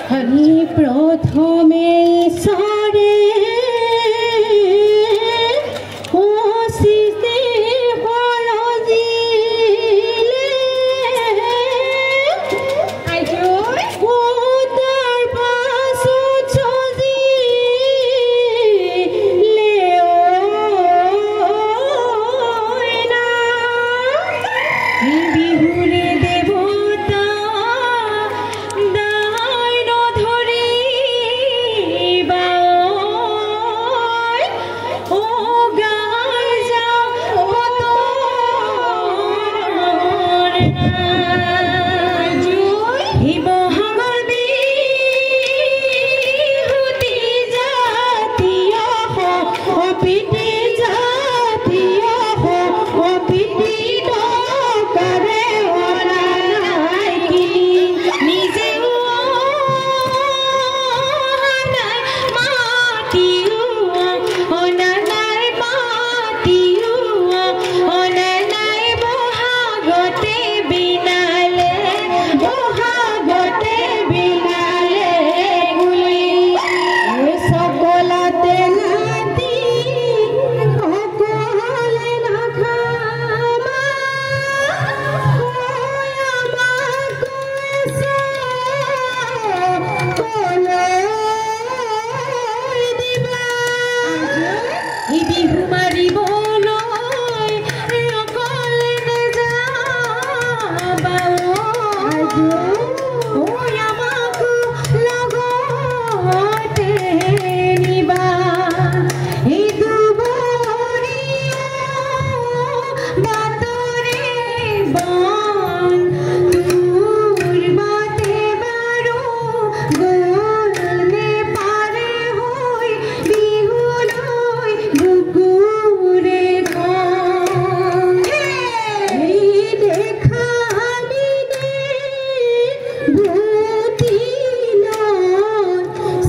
প্ৰথমে ঈশ্বৰে সৃষ্টি সৰজিলে, তাৰ পাছত সজিলে বিহুৰে দেৱতা দাই নধৰিবা, ও গাই যাওঁ শিৱসাগৰ বিহুতি জাতীয় প্ৰীতি, জাতীয় প্ৰীতি টকাৰে অনা নাই কিনি, নিজেও নাই মাতিও অনা নাই, মাতিও অনা নাই। বহাগতে বিনালে, বহাগতে বিনালে বুলি সকলাতে নাতি সকলে নাখামা, আমাক দিবা বিহু মাৰিবলৈ অকলে নাযাবা, ঐ আমাক লগতে নিবা। এই দুবৰীয়া বাটৰে বন তোৰ বাটে বাৰু গ'ল নে পাৰে হৈ বিহুলৈ বুকুৰে দেখা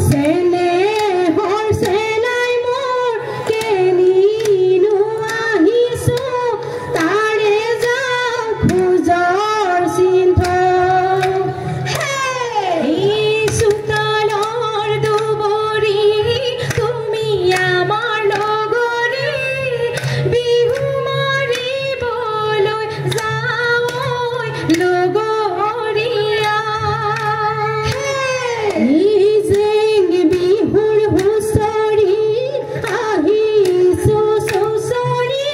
চেনেহৰ চেলাই মোৰ কেনিনো আহিছো তাৰে যাওঁ খোজৰ চিন্তা। চোতালৰ দুবৰি তুমি আমাৰ লগৰী, বিহু মাৰিবলৈ যাওঁ লগৰীয়া। জেং বিহুৰ হুঁচৰি আহিছো চুচৰি,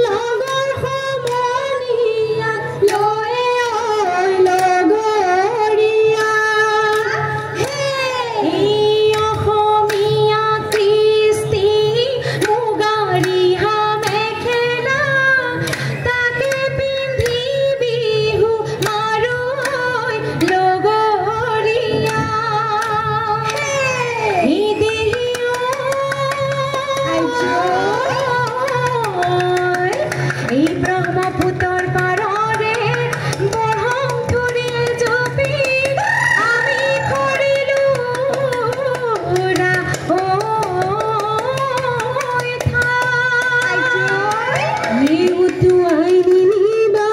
লগৰ সমনীয়া লৈ ঐ লগৰীয়া। অসমীয়া কৃষ্টি মুগাৰী মেখেলা তাকে পিন্ধি বিহু মাৰো লগৰীয়া। এই ব্ৰহ্মপুত্ৰৰ পাৰৰে বঢ়মপুৰে জপি আমি কৰিলো উটুৱাই নিনিবা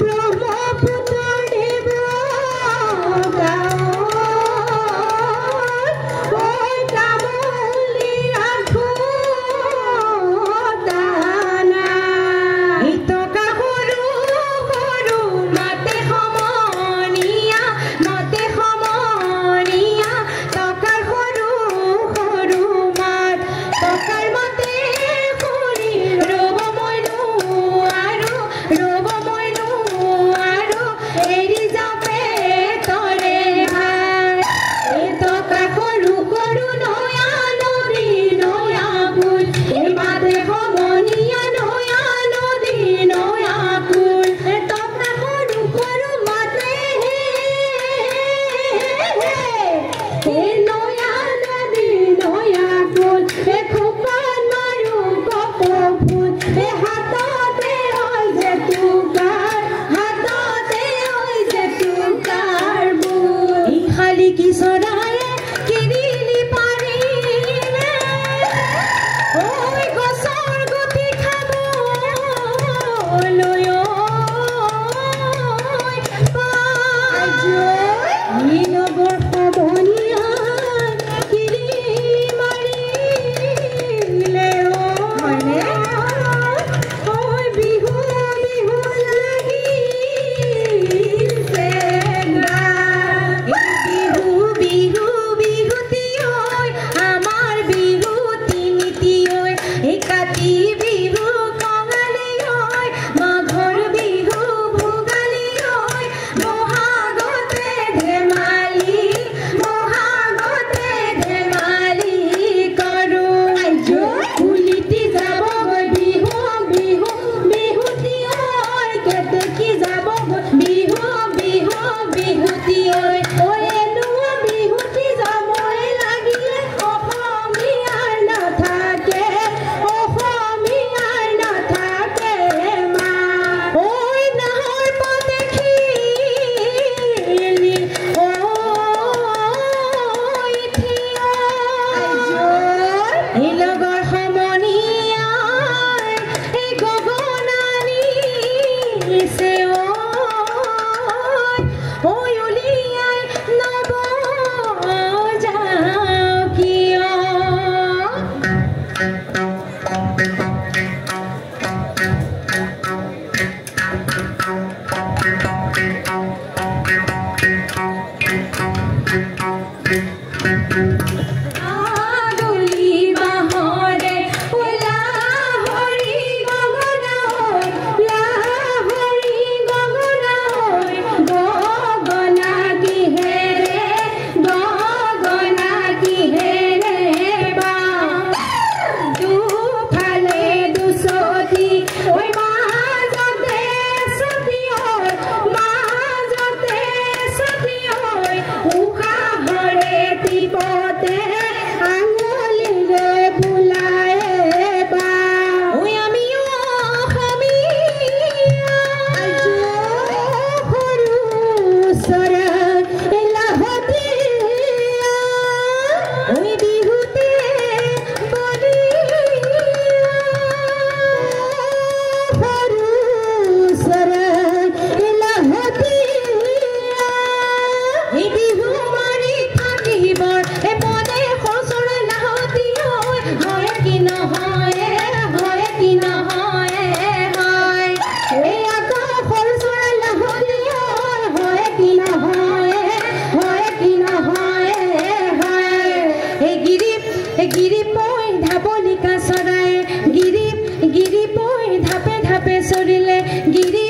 ব্ৰহ্মপুত্ৰৰ দেৱতা, টকা সৰু সৰু মাতে সমনীয়া, মাতে সমনীয়া, টকাৰ সৰু সৰু মাত, টকাৰ মাতে শুনি ৰ'ব মই নোৱাৰো, ৰ'ব মই নোৱাৰো, এৰি যাওঁ পেটৰে ভাত। এই টকা সৰু সৰু নয়া নদী নয়া ফুল, এই মাতে সমনীয়া নয়া নদী নয়া ফুল, টকা সৰু সৰু মাতে হে নয়া নদী নয়া ফুল, এ খোপাত মাৰো কপৌ ফুল, এ হাততে ঐ জেতুকাৰ, হাততে ঐ জেতুকাৰ বোল। এই শালিকী চৰায়ে কিৰিলি পাৰিলে ঐ গছৰ গুটি খাবলৈ ঐ হাতী ঐ ঐ এনুৱা বিহুটি যাবই লাগিলে অসমীয়াৰ নাথাকে অসমীয়াৰ নাথাকে মা ঐ নাহৰ পাতে খিলি ঐ থিয় লগৰ সমনীয়াই এই গগনানিছে ঐ ঐ উলিয়াই নবজাও কিয়। আদলি বাঁহৰে ঐ লাহৰি গগনা ঐ লাহৰি গগনা ঐ গগনা কিহেৰে গগনা কিহেৰে বা দুফালে দুচটি ঐ মাজতে চটি ঐ মাজতে চটি ঐ উশাহৰে টিপতে আঙুলিৰে বোলায় বা ঐ আমি অসমীয়া সৰু চৰাই লাহতীয়া ঐ বিহুতে বলিয়া সৰু চৰাই লাহতীয়া এই বিহু মাৰি থাকিবৰ এ মনে সচৰাই লাহতীয়া হয় কি নহয় হয় কি নহয় হয় এই আকাশৰ চৰাই লাহতীয়া হয় কি নহয় হয় কি নহয় হয় এই গিৰি গিৰি পৈ ধাবলিকা চৰাই গিৰি গিৰি পৈ ধাপে ধাপে চৰিলে গিৰি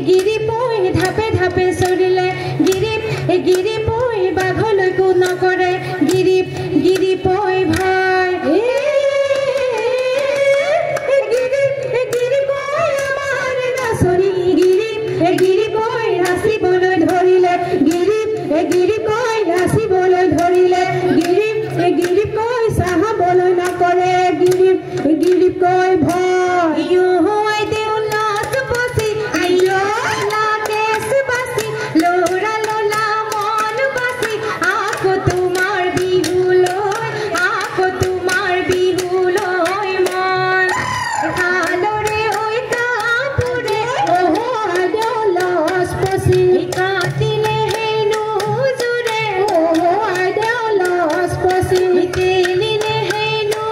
গিৰি পৈ ধাপে ধাপে চৰিলে গিৰি গিৰি পৈ বাঘলৈকো নকৰে গিৰি গিৰি পৈ ভয় গিৰি গিৰি পৈ আমাৰ নাচনী গিৰি গিৰি পৈ নাচিবলৈ ধৰিলে গিৰি গিৰি পৈ নাচিবলৈ ধৰিলে গিৰি গিৰি পৈ চাহাবলৈ নকৰে গিৰি গিৰি পৈ ভয় আইদেউ লাজ বাচি আইঅ লাকেশ বাচি ল'ৰা ল'লা মন বাচি আকৌ তোমাৰ বিহুলৈ আকৌ তোমাৰ বিহুলৈ মন শালৰে ঐ কাপোৰে অহ আইদেউ লাজ বাচি কাটিলে হেনো জোৰে অহ আইদেউ লাজ বাচি তেলিলে হেনো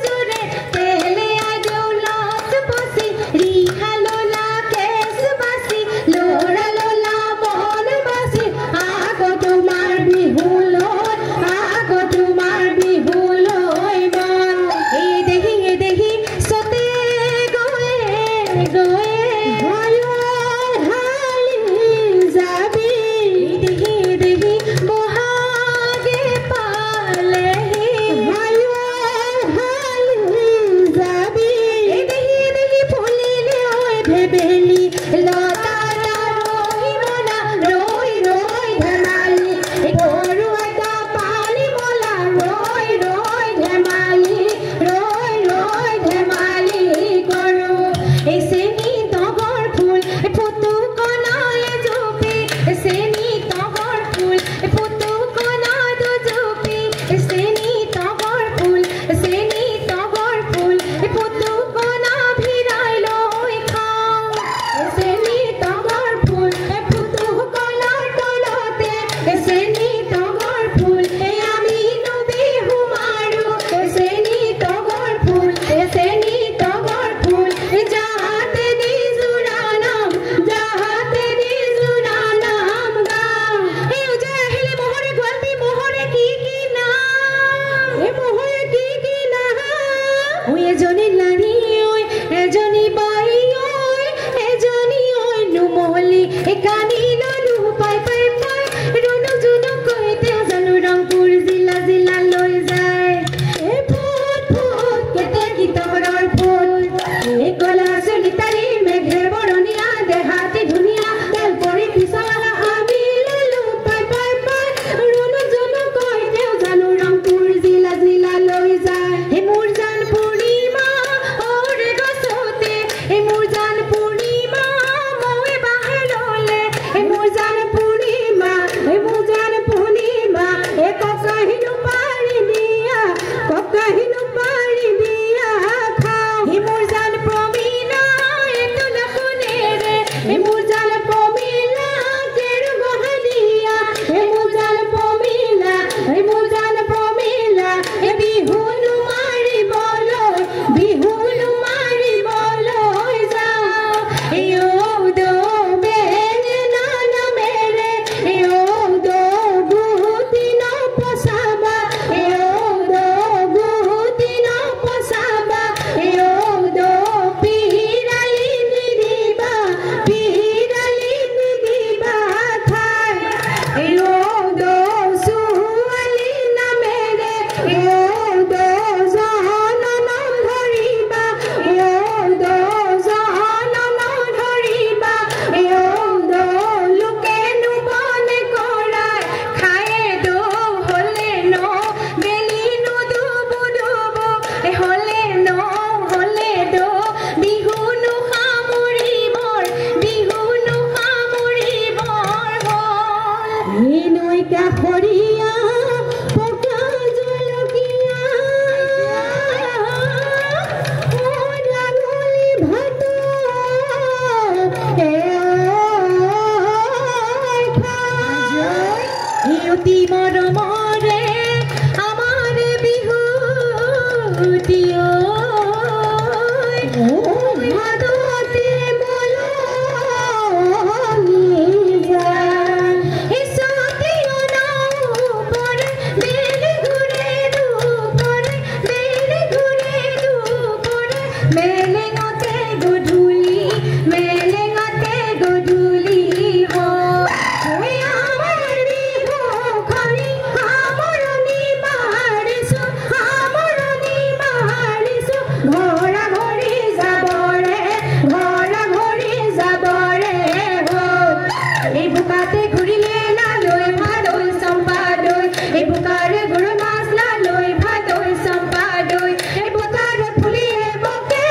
জোৰে তেলে আইদেউ লাজ বাচি ৰিহা ল'লা কেশ বাচি ল'ৰা ল'লা মন বাচি আকৌ তোমাৰ বিহুলৈ আকৌ তোমাৰ বিহুলৈ মন এই দেহি এই দেহি চতে গয়ে গয়ে হালি যাবি দেহি দেহি বহাগে পালেহি হালি যাবি দেহি দেহি ফুলিলে ঐ ভেবেলি লতা ৰৈ মনা ৰৈ ৰৈ ধেমালি গৰু এটা পালি মলা ৰৈ ৰৈ ধেমালি ৰৈ ৰৈ ধেমালি কৰোঁ এই চেনি তগৰ ফুল ফুটুকনাই জুপি চেনি তগৰ ফুল ফুটুকনা দুজুপি চেনি তগৰ ফুল চেনি তগৰ ফুল ফুটুকনা ভিৰাই লৈ খাওঁ চেনি তগৰ ফুল ফুটুকনাৰ তলতে চেনি তগৰ ফুল আমি বিহু মাৰো চেনি তগৰ ফুল চেনি তগৰ ফুল যাহাতে নিজুৰা নাম যাহাতে নিজুৰা নাম গাওঁ এই উজাই আহিলে মোহৰে গোৱালটি মোহৰে কি কি নাম এই মোহৰে কি কি নাম ঐ এজনী লানি ঐ এজনী বাই ঐ এজনী ঐ নুমলি কানি ললো পাই পাই পাই ৰুণু জুনু নৈ কাষৰীয়া পকা জলকীয়া ৰাঙলী ভাত অতি মৰমৰে আমাৰ বিহুটি ভাদতে মলঙি যায় চতীয় নাও বেল ঘূৰে দুপৰে বেল ঘূৰে দুপৰে মেলেঙতে গধূলি মেলেঙতে গধূলি হয় আমাৰ বিহুখনি সামৰণি মাৰিছো সামৰণি মাৰিছো ঘৰা ঘৰি যাবৰে ঘৰা ঘৰি যাবৰে এই বোকাতে ঘূৰিলে লালৈ ভাদৈ চম্পাদৈ এই বোকাৰে গৰু মাছ লালৈ ভাদৈ চম্পাদৈ এই বজাৰত ফুলিয়ে বকে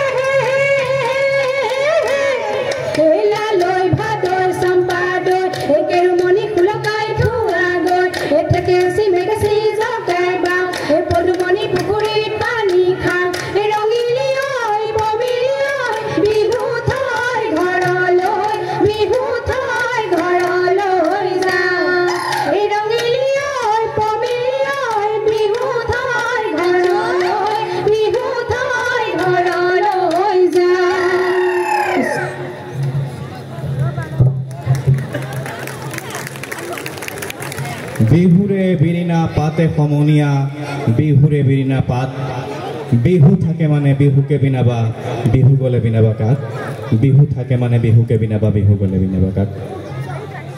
লালৈ ভাদৈ চম্পাদৈ এই কেৰুমণি খোলকাই থোৱা গৈ এই থেকেচি মেকেচি জকাই বাওঁ এই পদুমণি পুখুৰীত পানী খাওঁ এই ৰঙিলী ঐ পমিলি ঐ বিহু থৈ ঘৰলৈ বিহু থৈ ঘৰলৈ যাওঁ এই ৰঙিলী ঐ পমিলি ঐ বিহু থৈ ঘৰলৈ বিহু থৈ ঘৰলৈ যাওঁ। বিহুৰে বিৰিণা পাতে সমনীয়া বিহুৰে বিৰিণা পাত বিহু থাকে মানে বিহুকে বিনাবা বিহু গ'লে বিনাবা কাক বিহু থাকে মানে বিহুকে বিনাবা বিহু গ'লে বিনাবা কাক।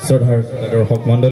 শ্ৰদ্ধাৰ দৰ্শক মণ্ডলী।